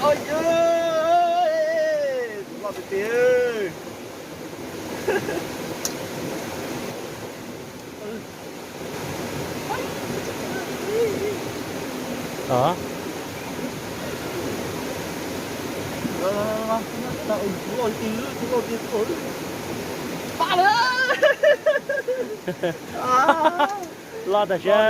Ua yog, loj tiag tiag. Loj tiag, loj tiag. Loj tas siab.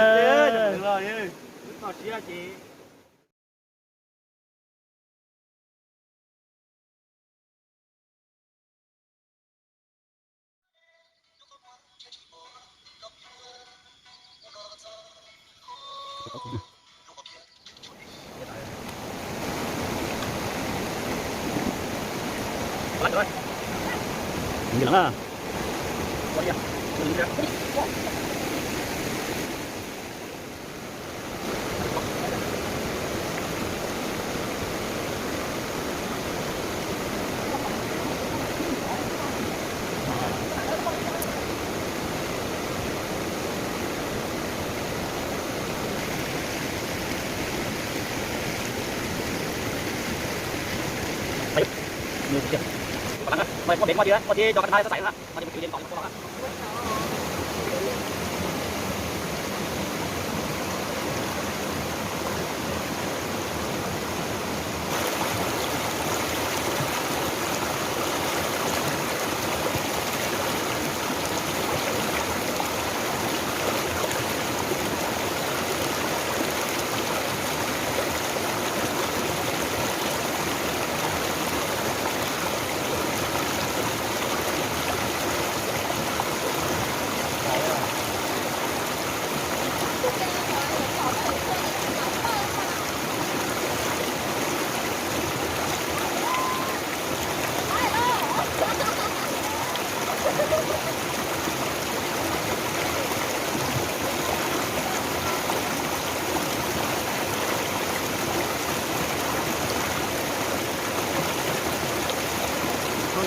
Muaj pem muaj tib muaj tib cov ka nai xav xaiv na.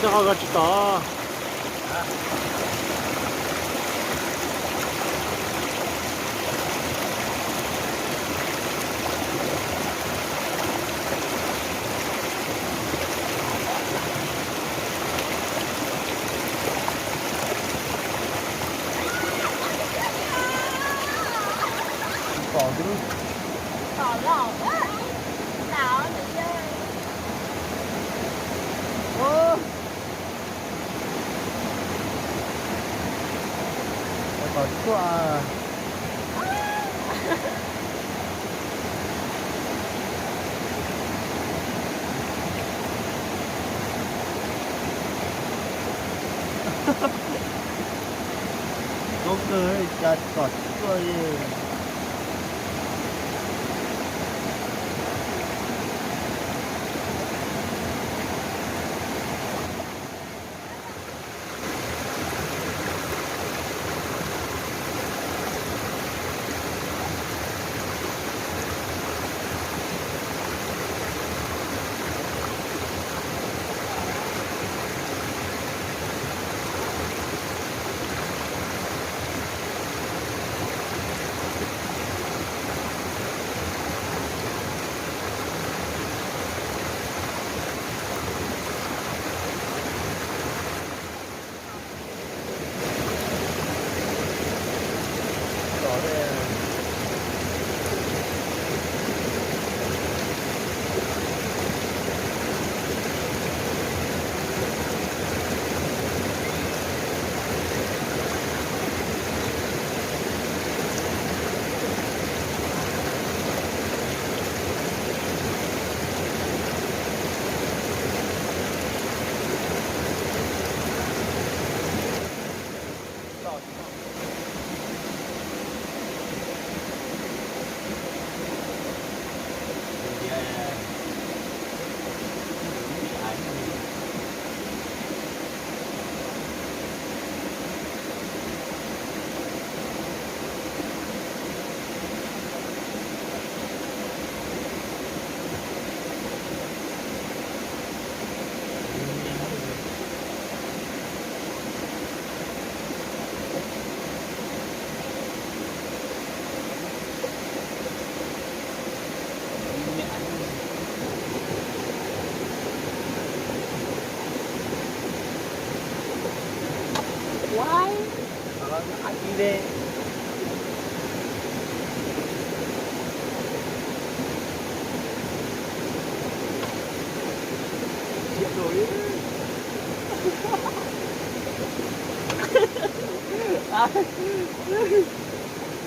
Coj ho koj tsis tau. Pom twb Kom tshuaj. Koob kawg, cas kom tshuaj li.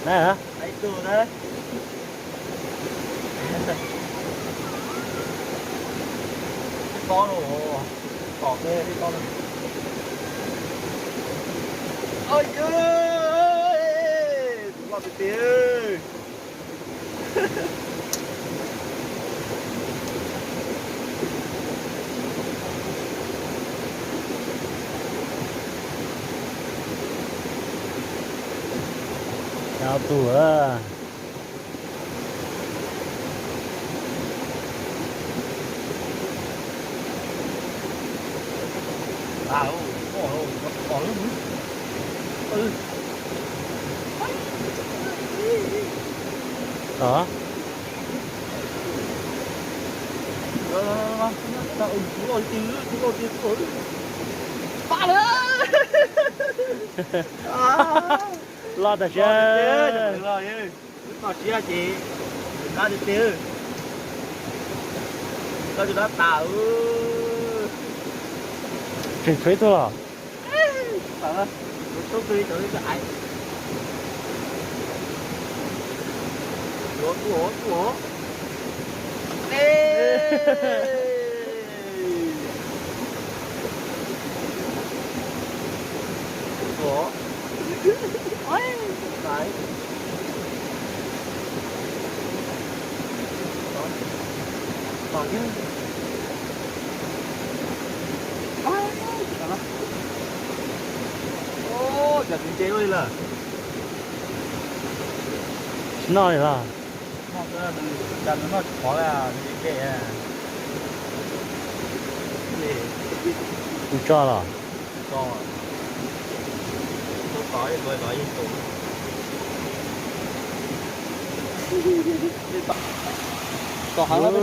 Nai hả? Oj, tus loj tiag tiag. Cov tug. Hả? Loj tas siab. Loj ces qab tiag tiag. Koj tus dab tas. Tseem tshuav ib tug los. Cov txiv ntse ua li lawm. Tsis noj li los? Cas nws noj tsis pov li, nws ntse. Kuv tso los? Tom heev los peb tug xwb.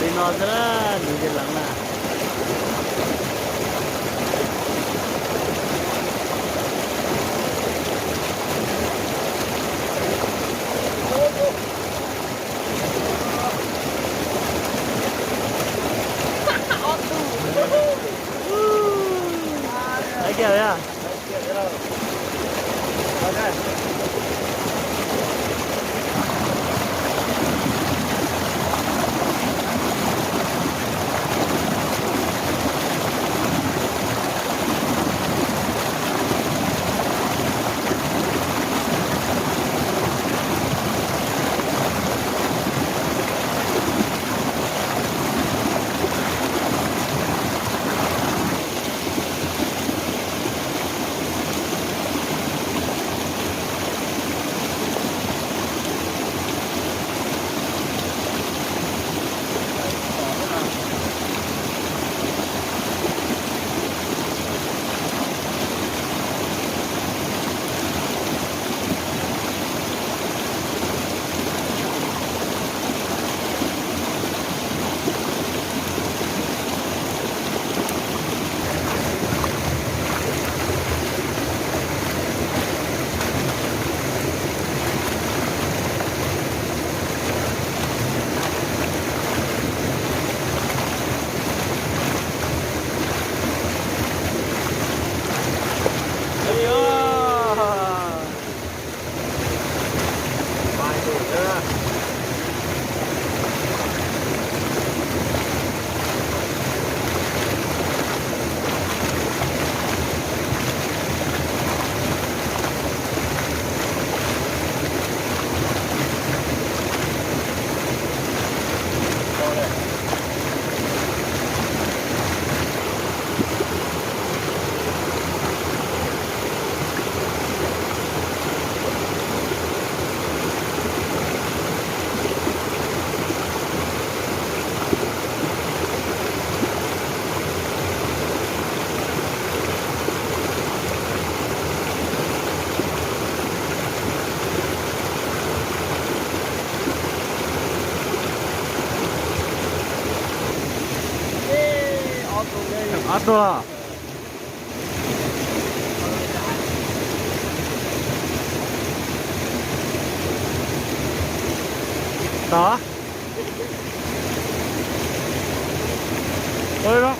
Li no xwb na, nws yeej leev na. Ai kiag a. Tuaj. Tod. Ua li no.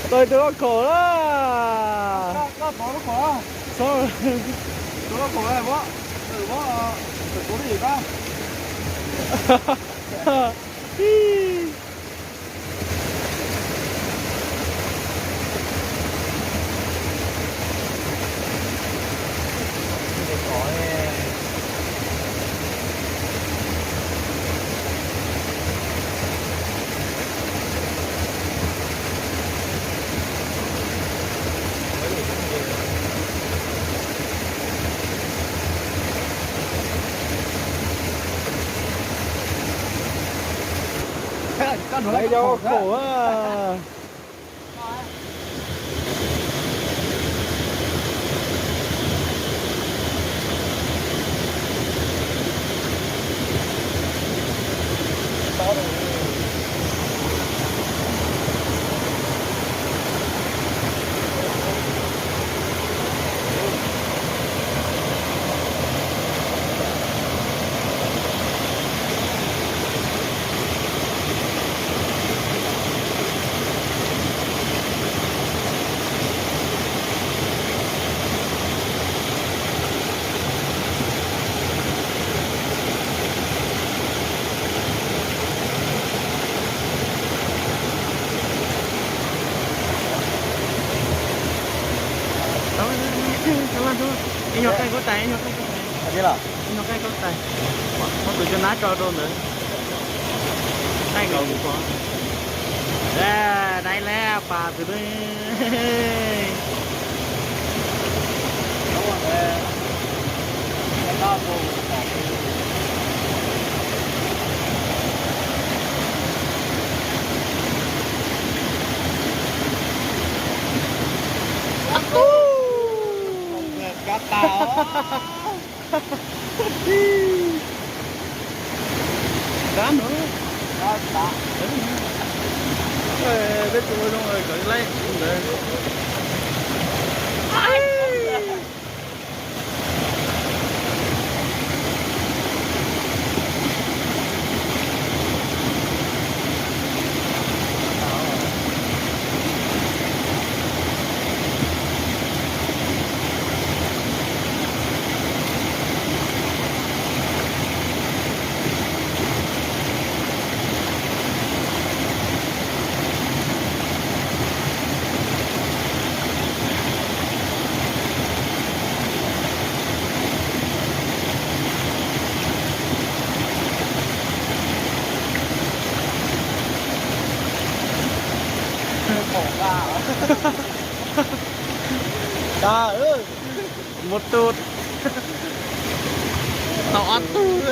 Tau tus loj khaum na. Yog khaum a. Ib nyuag qaij khaub tais, ib nyuag qaij khaub tais, ib nyuag qaij khaub tais. Muab tus coj nab tso rau ntawd. Qaij nkaus kuv pom. Dai lab pas tus. Dab no. Peb tsis ua zoo kawm laib ntawd. Muaj tug tau ob tug.